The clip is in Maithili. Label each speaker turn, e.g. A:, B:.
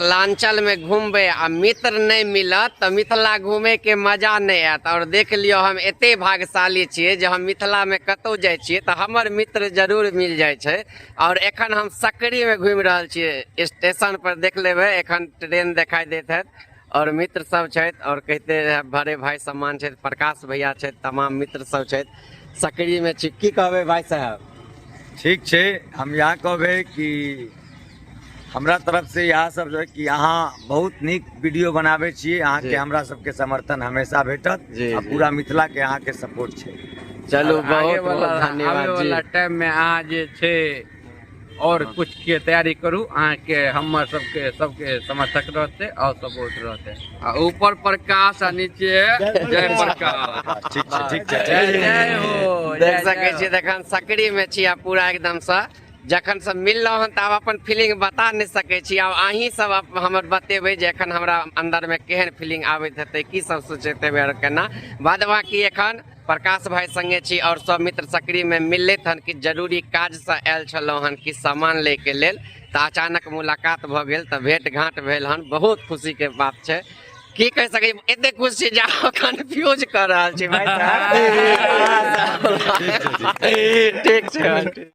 A: मिथिलाञ्चलमे घुमबै आ मित्र नहि मिलत तऽ मिथिला घूमैके मजा नहि आयत। आओर देख लियौ, हम एते भाग्यशाली छियै जे हम मिथिलामे कतहु जाइ छियै तऽ हमर मित्र जरूर मिल जाइ छै। आओर एखन हम सकरीमे घुमि रहल छियै, स्टेशन पर देख लेबै, एखन ट्रेन देखाइ दैत हैत। आओर मित्र सब छथि आओर कहिते बड़े भाई सम्मान छथि, प्रकाश भैया छथि, तमाम मित्र सब छथि। सकरीमे छी, की कहबै भाई साहब?
B: ठीक छै, हम इएह कहबै कि हमरा तरफ से इएह सब जे कि अहाँ बहुत नीक वीडियो बनाबै छियै, अहाँके हमरा सबके समर्थन हमेशा भेटत आ पूरा मिथिला के अहाँके सपोर्ट छै।
A: चलू,
C: आगे
A: बहुत
C: वाला
A: बहुत धन्यवाद।
C: आबे
A: जी
C: वाला टाइम में अहाँ जे छै और कुछ के तैयारी करू, अहाँके हमर सबके सबके समर्थक रहते और सपोर्ट रहते। आ ऊपर प्रकाश आ नीचे जय प्रकाश।
B: ठीक छै, ठीक छै।
C: जय जय हो।
A: देख सकै छियै, देखन सकरी में छी आ पूरा एकदम से जखन सब मिललहुँ हन तऽ आब अपन फीलिंग बता नहि सकै छी। आब अहीं सब हमर बतेबै जे एखन हमरा अंदर में केहन फीलिंग आबैत हेतै, की सब सोचैत हेबै आओर केना। बाद बाकी एखन प्रकाश भाई संगे छी और सब मित्र सकरी में मिललथि हन कि जरूरी काजसँ आयल छलहुँ हन कि सामान लैके लेल, तऽ अचानक मुलाकात भऽ गेल तऽ भेंट घाँट भेल हन। बहुत खुशीके बात छै, की कहि सकै, एते खुश छी जे आब कन्फ्यूज कऽ रहल छी भाई साहब। ठीक छै।